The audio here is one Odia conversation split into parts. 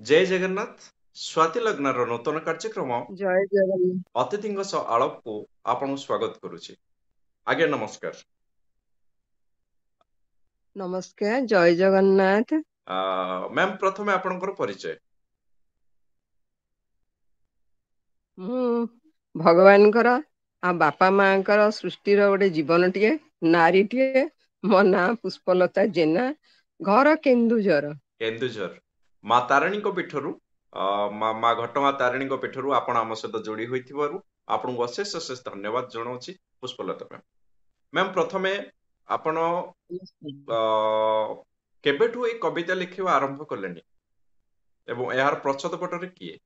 ଜୟ ଜଗନ୍ନାଥ। ସ୍ୱାତି ଲଗ୍ନର ନୂତନ କାର୍ଯ୍ୟକ୍ରମ ଜୟ ଜଗନ୍ନାଥ। ଅତିଥିଙ୍କ ସହ ଆଳପକୁ ଆପଣଙ୍କୁ ସ୍ୱାଗତ କରୁଛି। ଆଜ୍ଞା ନମସ୍କାର। ନମସ୍କାର, ଜୟ ଜଗନ୍ନାଥ। ମ୍ୟାମ, ପ୍ରଥମେ ଆପଣଙ୍କର ପରିଚୟ। ମୁଁ ଭଗବାନଙ୍କର ଆଉ ବାପା ମାଙ୍କର ସୃଷ୍ଟିର ଗୋଟେ ଜୀବନଟିଏ, ନାରୀଟିଏ। ମୋ ନାଁ ପୁଷ୍ପଲତା ଜେନା, ଘର କେନ୍ଦୁଝର। କେନ୍ଦୁଝର ମା ତାରିଣୀଙ୍କ ପୀଠରୁ, ମା ଘଟଗାଁ ତାରିଣୀଙ୍କ ପୀଠରୁ ଆପଣ ଆମ ସହିତ ଯୋଡି ହୋଇଥିବାରୁ ଆପଣଙ୍କୁ ଅଶେଷ ଅଶେଷ ଧନ୍ୟବାଦ ଜଣାଉଛି ପୁଷ୍ପଲତା ମ୍ୟାମ। ମ୍ୟାମ, ପ୍ରଥମେ ଆପଣ କେବେଠୁ ଏଇ କବିତା ଲେଖିବା ଆରମ୍ଭ କଲେଣି ଏବଂ ଏହାର ପ୍ରଚ୍ଛଦ ପଟରେ କିଏ?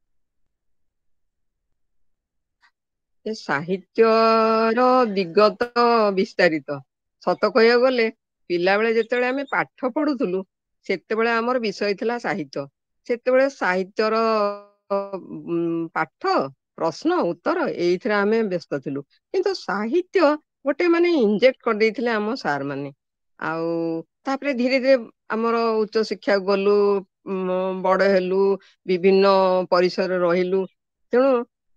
ଏ ସାହିତ୍ୟର ଦିଗ ତ ବିସ୍ତାରିତ। ସତ କହିବାକୁ ଗଲେ ପିଲାବେଳେ ଯେତେବେଳେ ଆମେ ପାଠ ପଢୁଥିଲୁ ସେତେବେଳେ ଆମର ବିଷୟ ଥିଲା ସାହିତ୍ୟ। ସେତେବେଳେ ସାହିତ୍ୟର ପାଠ, ପ୍ରଶ୍ନ ଉତ୍ତର ଏଇଥିରେ ଆମେ ବ୍ୟସ୍ତ ଥିଲୁ। କିନ୍ତୁ ସାହିତ୍ୟ ଗୋଟେ ମାନେ ଇଞ୍ଜେକ୍ଟ କରିଦେଇଥିଲେ ଆମ ସାର୍ ମାନେ। ଆଉ ତାପରେ ଧୀରେ ଧୀରେ ଆମର ଉଚ୍ଚ ଶିକ୍ଷାକୁ ଗଲୁ, ବଡ ହେଲୁ, ବିଭିନ୍ନ ପରିସରରେ ରହିଲୁ। ତେଣୁ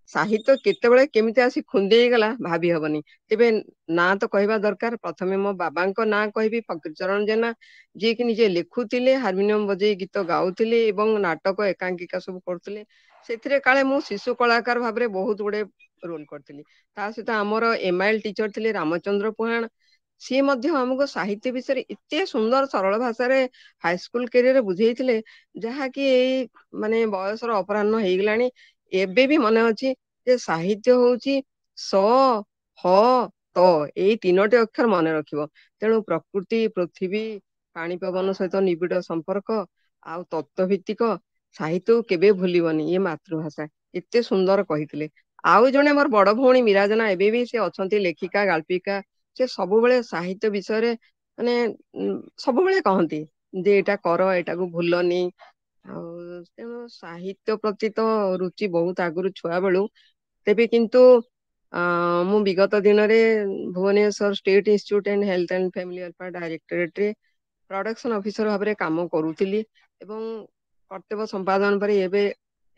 ସାହିତ୍ୟ କେତେବେଳେ କେମିତି ଆସି ଖୁନ୍ଦି ହେଇଗଲା ଭାବି ହବନି। ତେବେ ନାଁ ତ କହିବା ଦରକାର। ପ୍ରଥମେ ମୋ ବାବାଙ୍କ ନାଁ କହିବି, ଫକୀର ଚରଣ ଜେନା, ଯିଏକି ନିଜେ ଲେଖୁଥିଲେ, ହାରମୋନିୟମ ବଜେଇ ଗୀତ ଗାଉଥିଲେ ଏବଂ ନାଟକ ଏକାଙ୍କିକା ସବୁ କରୁଥିଲେ। ସେଥିରେ କାଳେ ମୁଁ ଶିଶୁ କଳାକାର ଭାବରେ ବହୁତ ଗୁଡେ ରୋଲ କରିଥିଲି। ତା ସହିତ ଆମର ଏମଆଇଏଲ ଟିଚର ଥିଲେ ରାମଚନ୍ଦ୍ର ପୁହାଣ, ସିଏ ମଧ୍ୟ ଆମକୁ ସାହିତ୍ୟ ବିଷୟରେ ଏତେ ସୁନ୍ଦର ସରଳ ଭାଷାରେ ହାଇସ୍କୁଲ କ୍ୟାରିୟରରେ ବୁଝେଇଥିଲେ, ଯାହାକି ଏଇ ମାନେ ବୟସର ଅପରାହ୍ନ ହେଇଗଲାଣି ଏବେ ବି ମନେ ଅଛି ଯେ ସାହିତ୍ୟ ହଉଛି ସ ହ ତ, ଏଇ ତିନୋଟି ଅକ୍ଷର ମନେ ରଖିବ। ତେଣୁ ପ୍ରକୃତି, ପୃଥିବୀ, ପାଣି ପବନ ସହିତ ନିବିଡ଼ ସମ୍ପର୍କ ଆଉ ତତ୍ତ୍ୱ ଭିତ୍ତିକ ସାହିତ୍ୟକୁ କେବେ ଭୁଲିବନି, ଇଏ ମାତୃଭାଷା। ଏତେ ସୁନ୍ଦର କହିଥିଲେ। ଆଉ ଜଣେ ମୋର ବଡ ଭଉଣୀ ମୀରାଜନା, ଏବେ ବି ସେ ଅଛନ୍ତି, ଲେଖିକା, ଗାଳ୍ପିକା। ସେ ସବୁବେଳେ ସାହିତ୍ୟ ବିଷୟରେ ମାନେ ସବୁବେଳେ କହନ୍ତି ଯେ ଏଇଟା କର, ଏଇଟାକୁ ଭୁଲନି। ଆଉ ତେଣୁ ସାହିତ୍ୟ ପ୍ରତି ତ ରୁଚି ବହୁତ ଆଗରୁ ଛୁଆ ବେଳୁ। ତେବେ କିନ୍ତୁ ମୁଁ ବିଗତ ଦିନରେ Bhubaneswar state institute and health and family welfare ଡାଇରେକ୍ଟୋରେଟରେ production officer ଭାବରେ କାମ କରୁଥିଲି ଏବଂ କର୍ତ୍ତବ୍ୟ ସମ୍ପାଦନ ପରେ ଏବେ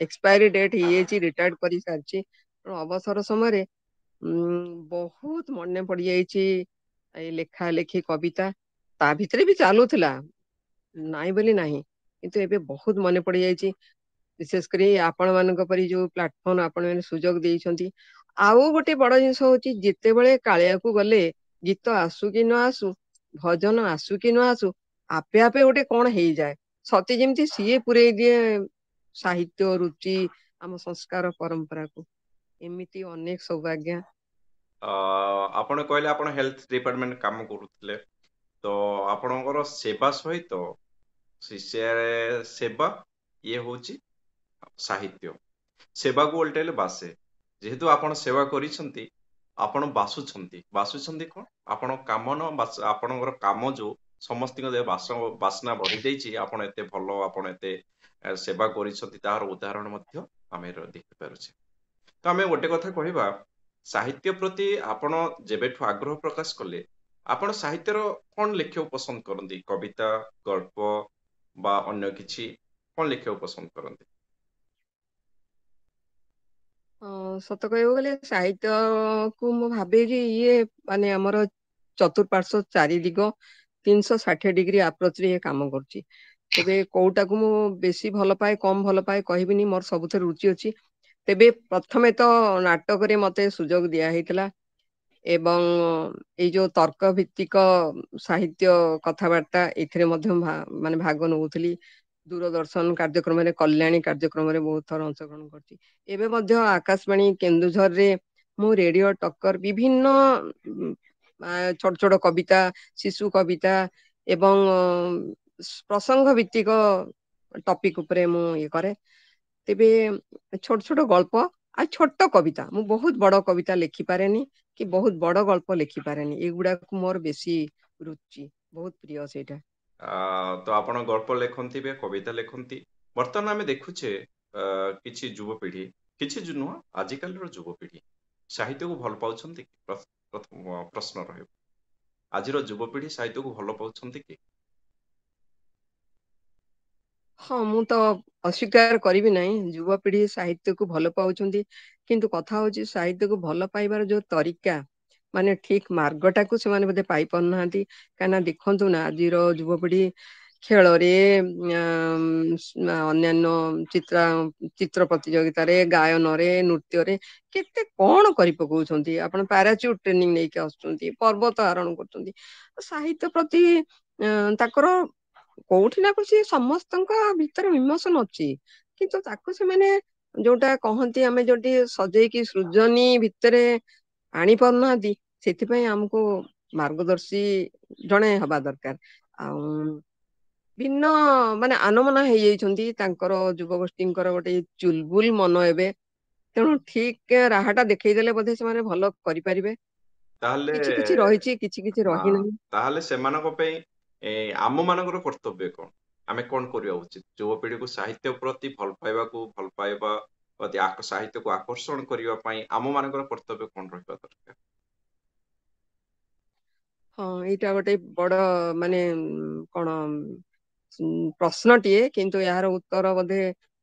ଏକ୍ସପାୟରି ଡେଟ୍ ହେଇଯାଇଛି, ରିଟାୟାର୍ଡ କରିସାରିଛି। ତେଣୁ ଅବସର ସମୟରେ ବହୁତ ମନେ ପଡିଯାଇଛି ଏଇ ଲେଖା ଲେଖି, କବିତା ତା ଭିତରେ ବି ଚାଲୁଥିଲା, ନାଇଁ ବୋଲି ନାହିଁ, କିନ୍ତୁ ଏବେ ବହୁତ ମନେ ପଡିଯାଇଛି। ବିଶେଷ କରି ଆପଣ ମାନଙ୍କ ପରି ଯୋଉ ପ୍ଲାଟଫର୍ମ ଆପଣ ମାନେ ସୁଯୋଗ ଦେଇଛନ୍ତି। ଆଉ ଗୋଟେ ବଡ ଜିନିଷ ହଉଛି, ଯେତେବେଳେ କାଳିଆକୁ ଗଲେ ଗୀତ ଆସୁ କି ନ ଆସୁ, ଭଜନ ଆସୁ କି ନ ଆସୁ, ଆପେ ଆପେ ଗୋଟେ କଣ ହେଇଯାଏ, ସତେ ଯେମିତି ସିଏ ପୁରେଇ ଦିଏ ସାହିତ୍ୟ ରୁଚି, ଆମ ସଂସ୍କାର ପରମ୍ପରାକୁ। ଏମିତି ଅନେକ ସୌଭାଗ୍ୟ। ଆପଣ କହିଲେ ଆପଣ ହେଲ୍ଥ ଡିପାର୍ଟମେଣ୍ଟ କାମ କରୁଥିଲେ, ତ ଆପଣଙ୍କର ସେବା ସହିତ ସେବା ଇଏ ହଉଛି ସାହିତ୍ୟ। ସେବାକୁ ଓଲଟାଇଲେ ବାସେ। ଯେହେତୁ ଆପଣ ସେବା କରିଛନ୍ତି, ଆପଣ ବାସୁଛନ୍ତି। ବାସୁଛନ୍ତି କଣ? ଆପଣ କାମ ନ ବାସ, ଆପଣଙ୍କର କାମ ଯୋଉ ସମସ୍ତଙ୍କ ଦେହ ବାସନା ବଢି ଯାଇଛି। ଆପଣ ଏତେ ଭଲ, ଆପଣ ଏତେ ସେବା କରିଛନ୍ତି, ତାହାର ଉଦାହରଣ ମଧ୍ୟ ଆମେ ଦେଖିପାରୁଛେ। ତ ଆମେ ଗୋଟେ କଥା କହିବା, ସାହିତ୍ୟ ପ୍ରତି ଆପଣ ଯେବେଠୁ ଆଗ୍ରହ ପ୍ରକାଶ କଲେ, ଆପଣ ସାହିତ୍ୟର କଣ ଲେଖିବାକୁ ପସନ୍ଦ କରନ୍ତି? କବିତା, ଗଳ୍ପ ବା ଅନ୍ୟ କିଛି, କଣ ଲେଖିବାକୁ ପସନ୍ଦ କରନ୍ତି? ସତ କହିବାକୁ ଗଲେ ସାହିତ୍ୟକୁ ମୁଁ ଭାବେ ଯେ ଇଏ ମାନେ ଆମର ଚତୁଃପାର୍ଶ୍ୱ ଚାରି ଦିଗ 360 ଡିଗ୍ରୀ ଆପ୍ରୋଚରେ ଇଏ କାମ କରୁଛି। ତେବେ କୋଉଟାକୁ ମୁଁ ବେଶୀ ଭଲ ପାଏ କମ ଭଲ ପାଏ କହିବିନି, ମୋର ସବୁଥିରେ ରୁଚି ଅଛି। ତେବେ ପ୍ରଥମେ ତ ନାଟକରେ ମତେ ସୁଯୋଗ ଦିଆ ହେଇଥିଲା ଏବଂ ଏଇ ଯୋଉ ତର୍କ ଭିତ୍ତିକ ସାହିତ୍ୟ କଥାବାର୍ତ୍ତା ଏଥିରେ ମଧ୍ୟ ମାନେ ଭାଗ ନଉଥିଲି। ଦୂରଦର୍ଶନ କାର୍ଯ୍ୟକ୍ରମରେ, କଲ୍ୟାଣୀ କାର୍ଯ୍ୟକ୍ରମରେ ବହୁତ ଥର ଅଂଶଗ୍ରହଣ କରିଛି। ଏବେ ମଧ୍ୟ ଆକାଶବାଣୀ କେନ୍ଦୁଝରରେ ମୁଁ ରେଡିଓ ଟକ୍କର ବିଭିନ୍ନ ଛୋଟ ଛୋଟ କବିତା, ଶିଶୁ କବିତା ଏବଂ ପ୍ରସଙ୍ଗ ଭିତ୍ତିକ ଟପିକ ଉପରେ ମୁଁ ଇଏ କରେ। ତେବେ ଛୋଟ ଛୋଟ ଗଳ୍ପ ଆଉ ଛୋଟ କବିତା, ମୁଁ ବହୁତ ବଡ କବିତା ଲେଖିପାରେନି କି ବହୁତ ବଡ ଗଳ୍ପ ଲେଖିପାରେନି, ଏଗୁଡାକୁ ମୋର ବେଶୀ ରୁଚି, ବହୁତ ପ୍ରିୟ ସେଇଟା। ତ ଆପଣ ଗଳ୍ପ ଲେଖନ୍ତି ବା କବିତା ଲେଖନ୍ତି। ବର୍ତ୍ତମାନ ଆମେ ଦେଖୁଛେ କିଛି ଯୁବପିଢି, କିଛି ନୁହଁ ଆଜିକାଲିର ଯୁବପିଢି ସାହିତ୍ୟକୁ ଭଲ ପାଉଛନ୍ତି କି? ପ୍ରଥମ ପ୍ରଶ୍ନ ରହିବ, ଆଜିର ଯୁବପିଢି ସାହିତ୍ୟକୁ ଭଲ ପାଉଛନ୍ତି କି? ହଁ, ମୁଁ ତ ଅସ୍ୱୀକାର କରିବି ନାହିଁ, ଯୁବପିଢି ସାହିତ୍ୟକୁ ଭଲ ପାଉଛନ୍ତି। କିନ୍ତୁ କଥା ହଉଛି ସାହିତ୍ୟକୁ ଭଲ ପାଇବାର ଯୋଉ ତରିକା, ମାନେ ଠିକ ମାର୍ଗଟାକୁ ସେମାନେ ବୋଧେ ପାଇପାରୁନାହାନ୍ତି। କାହିଁକିନା ଦେଖନ୍ତୁ ନା, ଆଜିର ଯୁବପିଢି ଖେଳରେ, ଅନ୍ୟାନ୍ୟ ଚିତ୍ର ଚିତ୍ର ପ୍ରତିଯୋଗିତାରେ, ଗାୟନରେ, ନୃତ୍ୟରେ କେତେ କଣ କରି ପକଉଛନ୍ତି। ଆପଣ ପାରାଚ୍ୟୁଟ ଟ୍ରେନିଂ ନେଇକି ଆସୁଛନ୍ତି, ପର୍ବତ ଆରୋହଣ କରୁଛନ୍ତି। ସାହିତ୍ୟ ପ୍ରତି ତାଙ୍କର କୋଉଠି ନା କୋଉଠି ସମସ୍ତଙ୍କ ଭିତରେ ଇମୋସନ ଅଛି, କିନ୍ତୁ ତାକୁ ସେମାନେ ଯୋଉଟା କହନ୍ତି ଆମେ ଯୋଉଠି ସଜେଇକି ସୃଜନୀ ଭିତରେ ଆଣି ପାରୁନାହାନ୍ତି। ସେଥିପାଇଁ ଆମକୁ ମାର୍ଗଦର୍ଶୀ ଜଣେ ହବା ଦରକାର। ଆଉ ଭିନ୍ନ ମାନେ ଆନମନା ହେଇଯାଇଛନ୍ତି, ତାଙ୍କର ଯୁବଗୋଷ୍ଠୀଙ୍କର ଗୋଟେ ଚୁଲବୁଲ ମନ ଏବେ। ତେଣୁ ଠିକ ରାହାଟା ଦେଖେଇଦେଲେ ବୋଧେ ସେମାନେ ଭଲ କରିପାରିବେ। ତାହେଲେ କିଛି କିଛି ରହିଛି, କିଛି କିଛି ହଁ, ରହିନାହିଁ। ତାହେଲେ ସେମାନଙ୍କ ପାଇଁ ଆମ ମାନଙ୍କର କର୍ତ୍ତବ୍ୟ କଣ? ଆମେ କଣ କରିବା ଉଚିତ ଯୁବପିଢିକୁ ସାହିତ୍ୟ ପ୍ରତି ଭଲ ପାଇବାକୁ, ଭଲ ପାଇବା ପ୍ରତି ସାହିତ୍ୟକୁ ଆକର୍ଷଣ କରିବା ପାଇଁ ଆମ ମାନଙ୍କର କର୍ତ୍ତବ୍ୟ କଣ ରହିବା ଦରକାର? ହଁ, ଏଇଟା ଗୋଟେ ବଡ ମାନେ କଣ ପ୍ରଶ୍ନଟିଏ, କିନ୍ତୁ ଏହାର ଉତ୍ତର ବୋଧେ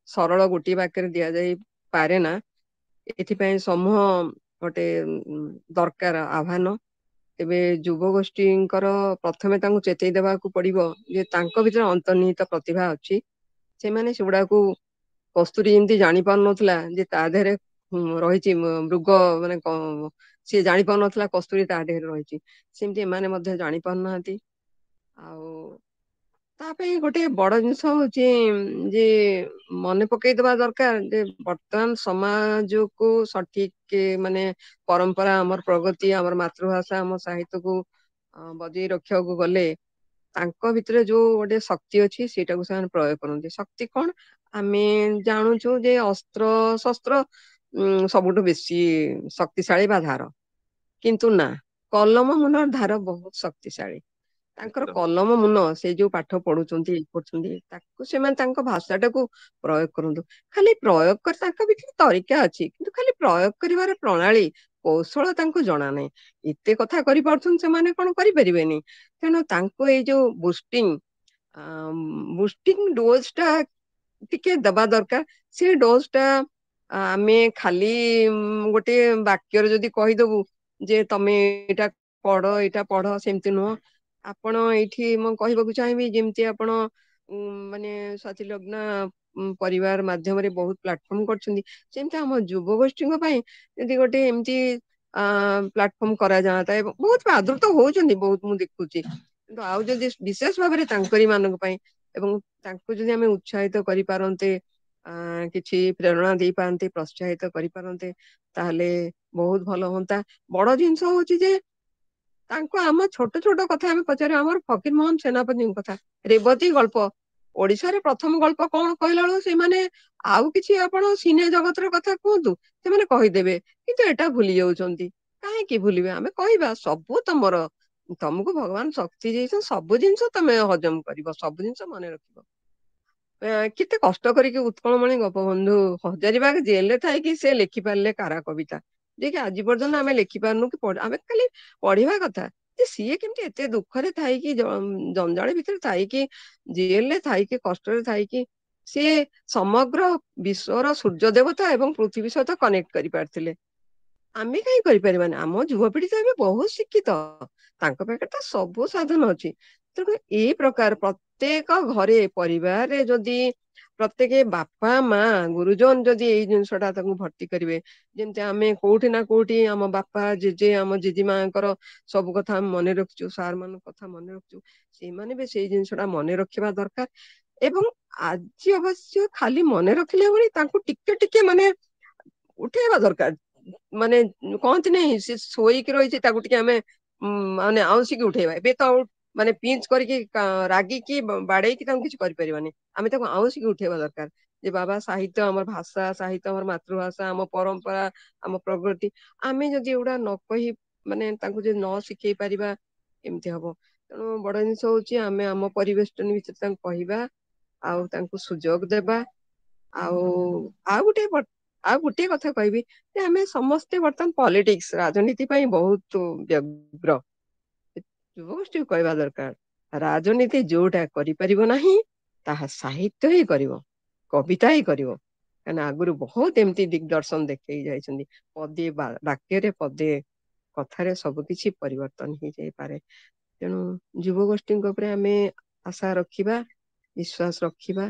ସରଳ ଗୋଟିଏ ବାକ୍ୟରେ ଦିଆଯାଇ ପାରେ ନା। ଏଥିପାଇଁ ସମୂହ ଗୋଟେ ଦରକାର ଆହ୍ୱାନ। ତେବେ ଯୁବଗୋଷ୍ଠୀଙ୍କର ପ୍ରଥମେ ତାଙ୍କୁ ଚେତେଇ ଦେବାକୁ ପଡିବ ଯେ ତାଙ୍କ ଭିତରେ ଅନ୍ତର୍ନିହିତ ପ୍ରତିଭା ଅଛି। ସେମାନେ ସେଗୁଡାକୁ, କସ୍ତୁରୀ ଯେମିତି ଜାଣି ପାରୁନଥିଲା ଯେ ତା ଦେହରେ ରହିଛି ମୃଗ, ମାନେ ସିଏ ଜାଣି ପାରୁନଥିଲା କସ୍ତୁରୀ ତା ଦେହରେ ରହିଛି, ସେମିତି ଏମାନେ ମଧ୍ୟ ଜାଣି ପାରୁନାହାନ୍ତି। ଆଉ ତା ପାଇଁ ଗୋଟେ ବଡ ଜିନିଷ ହଉଛି ଯେ ମନେ ପକେଇଦବା ଦରକାର ଯେ ବର୍ତ୍ତମାନ ସମାଜକୁ ସଠିକ ମାନେ ପରମ୍ପରା, ଆମର ପ୍ରଗତି, ଆମର ମାତୃଭାଷା, ଆମ ସାହିତ୍ୟକୁ ବଜେଇ ରଖିବାକୁ ଗଲେ ତାଙ୍କ ଭିତରେ ଯୋଉ ଗୋଟେ ଶକ୍ତି ଅଛି ସେଇଟାକୁ ସେମାନେ ପ୍ରୟୋଗ କରନ୍ତି। ଶକ୍ତି କଣ? ଆମେ ଜାଣୁଛୁ ଯେ ଅସ୍ତ୍ର ଶସ୍ତ୍ର ସବୁଠୁ ବେଶୀ ଶକ୍ତିଶାଳୀ ବା ଧାର, କିନ୍ତୁ ନା, କଲମ ମୁନର ଧାର ବହୁତ ଶକ୍ତିଶାଳୀ। ତାଙ୍କର ନିଶ୍ଚିତ। କଲମ ମୁନ, ସେ ଯୋଉ ପାଠ ପଢୁଛନ୍ତି, କରୁଛନ୍ତି, ତାକୁ ସେମାନେ ତାଙ୍କ ଭାଷାଟାକୁ ପ୍ରୟୋଗ କରନ୍ତୁ। ଖାଲି ପ୍ରୟୋଗ କରି ତାଙ୍କ ଭିତରେ ତରିକା ଅଛି, କିନ୍ତୁ ଖାଲି ପ୍ରୟୋଗ କରିବାର ପ୍ରଣାଳୀ କୌଶଳ ତାଙ୍କୁ ଜଣା ନାହିଁ। ଏତେ କଥା କରିପାରୁଛନ୍ତି, ସେମାନେ କଣ କରିପାରିବେନି? ତେଣୁ ତାଙ୍କୁ ଏଇ ଯୋଉ ବୁଷ୍ଟିଂ ଡୋଜ ଟା ଟିକେ ଦବା ଦରକାର। ସେ ଡୋଜ ଟା ଆମେ ଖାଲି ଗୋଟେ ବାକ୍ୟରେ ଯଦି କହିଦବୁ ଯେ ତମେ ଏଇଟା ପଢ, ଏଇଟା ପଢ, ସେମିତି ନୁହଁ। ଆପଣ ଏଇଠି ମୁଁ କହିବାକୁ ଚାହିଁବି, ଯେମିତି ଆପଣ ମାନେ ସ୍ୱାତି ଲଗ୍ନ ପରିବାର ମାଧ୍ୟମରେ ବହୁତ ପ୍ଲାଟଫର୍ମ କରିଛନ୍ତି, ସେମିତି ଆମ ଯୁବଗୋଷ୍ଠୀଙ୍କ ପାଇଁ ଯଦି ଗୋଟେ ଏମିତି ପ୍ଲାଟଫର୍ମ କରାଯାଆନ୍ତା, ଏବଂ ବହୁତ ଆଦୃତ ହଉଛନ୍ତି ବହୁତ ମୁଁ ଦେଖୁଛି, କିନ୍ତୁ ଆଉ ଯଦି ବିଶେଷ ଭାବରେ ତାଙ୍କରି ମାନଙ୍କ ପାଇଁ ଏବଂ ତାଙ୍କୁ ଯଦି ଆମେ ଉତ୍ସାହିତ କରିପାରନ୍ତେ, କିଛି ପ୍ରେରଣା ଦେଇପାରନ୍ତେ, ପ୍ରୋତ୍ସାହିତ କରିପାରନ୍ତେ, ତାହେଲେ ବହୁତ ଭଲ ହୁଅନ୍ତା। ବଡ ଜିନିଷ ହଉଛି ଯେ ତାଙ୍କୁ ଆମ ଛୋଟ ଛୋଟ କଥା ଆମେ ପଚାରିବା। ଆମର ଫକୀର ମୋହନ ସେନାପତିଙ୍କ କଥା, ରେବତୀ ଗଳ୍ପ, ଓଡିଶାରେ ପ୍ରଥମ ଗଳ୍ପ କଣ କହିଲା ବେଳକୁ ସେମାନେ ଆଉ କିଛି, ଆପଣ ସିନେ ଜଗତର କଥା କୁହନ୍ତୁ, ସେମାନେ କହିଦେବେ, କିନ୍ତୁ ଏଟା ଭୁଲି ଯାଉଛନ୍ତି। କାହିଁକି ଭୁଲିବେ? ଆମେ କହିବା ସବୁ ତମର, ତମକୁ ଭଗବାନ ଶକ୍ତି ଦେଇଛନ୍ତି, ସବୁ ଜିନିଷ ତମେ ହଜମ କରିବ, ସବୁ ଜିନିଷ ମନେ ରଖିବ। କେତେ କଷ୍ଟ କରିକି ଉତ୍କଳମଣି ଗୋପବନ୍ଧୁ ହଜାରୀବାଗ ଜେଲରେ ଥାଇକି ସେ ଲେଖିପାରିଲେ କାରା କବିତା, ଯିଏକି ଆଜି ପର୍ଯ୍ୟନ୍ତ ଆମେ ଲେଖିପାରୁନୁ କି ଆମେ ଖାଲି ପଢିବା କଥା ଯେ ସିଏ କେମିତି ଏତେ ଦୁଃଖରେ ଥାଇକି, ଜଞ୍ଜାଳ ଭିତରେ ଥାଇକି, ଜେଲରେ ଥାଇକି, କଷ୍ଟରେ ଥାଇକି ସିଏ ସମଗ୍ର ବିଶ୍ୱର ସୂର୍ଯ୍ୟ ଦେବତା ଏବଂ ପୃଥିବୀ ସହିତ କନେକ୍ଟ କରିପାରିଥିଲେ। ଆମେ କାହିଁ କରିପାରିବାନି? ଆମ ଯୁବପିଢି ତ ଏବେ ବହୁତ ଶିକ୍ଷିତ, ତାଙ୍କ ପାଖରେ ତ ସବୁ ସାଧନ ଅଛି। ତେଣୁ ଏଇ ପ୍ରକାର ପ୍ରତ୍ୟେକ ଘରେ, ପରିବାରରେ ଯଦି ପ୍ରତ୍ୟେକ ବାପା ମା ଗୁରୁଜନ ଯଦି ଏଇ ଜିନିଷଟା ତାଙ୍କୁ ଭର୍ତ୍ତି କରିବେ, ଯେମିତି ଆମେ କୋଉଠି ନା କୋଉଠି ଆମ ବାପା ଜେଜେ, ଆମ ଜେଜେମାଙ୍କର ସବୁ କଥା ଆମେ ମନେ ରଖିଛୁ, ସାର୍ ମାନଙ୍କ କଥା ମନେ ରଖିଛୁ, ସେଇମାନେ ବି ସେଇ ଜିନିଷଟା ମନେ ରଖିବା ଦରକାର। ଏବଂ ଆଜି ଅବଶ୍ୟ ଖାଲି ମନେ ରଖିଲେ ଭଳି ତାଙ୍କୁ ଟିକେ ଟିକେ ମାନେ ଉଠେଇବା ଦରକାର। ମାନେ କହନ୍ତି ନାଇଁ, ସେ ଶୋଇକି ରହିଛି, ତାକୁ ଟିକେ ଆମେ ମାନେ ଆଉଁସିକି ଉଠେଇବା। ଏବେ ତ ଆଉ ମାନେ ପିଞ୍ଚ କରିକି ରାଗିକି ବାଡେଇକି ତାଙ୍କୁ କିଛି କରିପାରିବାନି, ଆମେ ତାକୁ ଆଉଁସିକି ଉଠେଇବା ଦରକାର ଯେ ବାବା ସାହିତ୍ୟ ଆମର ଭାଷା, ସାହିତ୍ୟ ଆମର ମାତୃଭାଷା, ଆମ ପରମ୍ପରା, ଆମ ପ୍ରଗତି। ଆମେ ଯଦି ଏଗୁଡା ନ କହି ମାନେ ତାଙ୍କୁ ଯଦି ନ ଶିଖେଇ ପାରିବା, କେମିତି ହବ? ତେଣୁ ବଡ ଜିନିଷ ହଉଛି ଆମେ ଆମ ପରିବେଷ୍ଟନୀ ଭିତରେ ତାଙ୍କୁ କହିବା ଆଉ ତାଙ୍କୁ ସୁଯୋଗ ଦେବା। ଆଉ ଗୋଟେ ଆଉ ଗୋଟିଏ କଥା କହିବି ଯେ ଆମେ ସମସ୍ତେ ବର୍ତ୍ତମାନ ପଲିଟିକ୍ସ, ରାଜନୀତି ପାଇଁ ବହୁତ ବ୍ୟଗ୍ର। ଯୁବଗୋଷ୍ଠୀକୁ କହିବା ଦରକାର, ରାଜନୀତି ଯୋଉଟା କରିପାରିବ ନାହିଁ ତାହା ସାହିତ୍ୟ ହିଁ କରିବ, କବିତା ହିଁ କରିବ। କାହିଁକିନା ଆଗରୁ ବହୁତ ଏମିତି ଦିଗଦର୍ଶନ ଦେଖେଇ ଯାଇଛନ୍ତି। ପଦେ ବାକ୍ୟରେ, ପଦେ କଥାରେ ସବୁ କିଛି ପରିବର୍ତ୍ତନ ହେଇଯାଇପାରେ। ତେଣୁ ଯୁବଗୋଷ୍ଠୀଙ୍କ ଉପରେ ଆମେ ଆଶା ରଖିବା, ବିଶ୍ୱାସ ରଖିବା।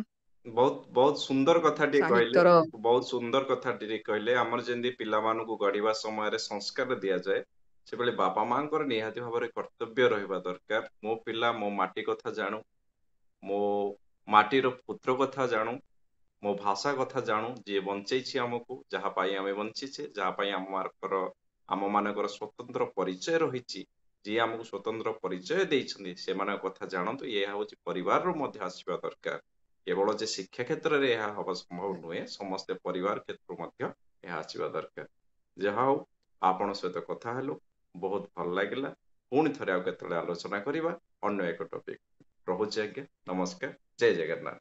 ବହୁତ ବହୁତ ସୁନ୍ଦର କଥାଟିଏ କହିଲେ। ସାହିତ୍ୟର ବହୁତ ସୁନ୍ଦର କଥାଟିଏ କହିଲେ। ଆମର ଯେମିତି ପିଲାମାନଙ୍କୁ ଗଢିବା ସମୟରେ ସଂସ୍କାର ଦିଆଯାଏ, ସେଭଳି ବାପା ମାଙ୍କର ନିହାତି ଭାବରେ କର୍ତ୍ତବ୍ୟ ରହିବା ଦରକାର, ମୋ ପିଲା ମୋ ମାଟି କଥା ଜାଣୁ, ମୋ ମାଟିର ପୁତ୍ର କଥା ଜାଣୁ, ମୋ ଭାଷା କଥା ଜାଣୁ, ଯିଏ ବଞ୍ଚେଇଛି ଆମକୁ, ଯାହା ପାଇଁ ଆମେ ବଞ୍ଚିଛେ, ଯାହା ପାଇଁ ଆମ ମାନଙ୍କର ସ୍ୱତନ୍ତ୍ର ପରିଚୟ ରହିଛି, ଯିଏ ଆମକୁ ସ୍ୱତନ୍ତ୍ର ପରିଚୟ ଦେଇଛନ୍ତି, ସେମାନଙ୍କ କଥା ଜାଣନ୍ତୁ। ଏହା ହଉଛି ପରିବାରରୁ ମଧ୍ୟ ଆସିବା ଦରକାର। କେବଳ ଯେ ଶିକ୍ଷା କ୍ଷେତ୍ରରେ ଏହା ହବା ସମ୍ଭବ ନୁହେଁ, ସମସ୍ତେ ପରିବାର କ୍ଷେତ୍ରରୁ ମଧ୍ୟ ଏହା ଆସିବା ଦରକାର। ଯାହା ହଉ, ଆପଣଙ୍କ ସହିତ କଥା ହେଲୁ, ବହୁତ ଭଲ ଲାଗିଲା। ପୁଣି ଥରେ ଆଉ କେତେବେଳେ ଆଲୋଚନା କରିବା ଅନ୍ୟ ଏକ ଟପିକ। ରହୁଛି ଆଜ୍ଞା, ନମସ୍କାର, ଜୟ ଜଗନ୍ନାଥ।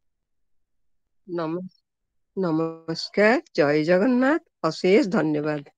ନମସ୍କାର, ଜୟ ଜଗନ୍ନାଥ, ଅଶେଷ ଧନ୍ୟବାଦ।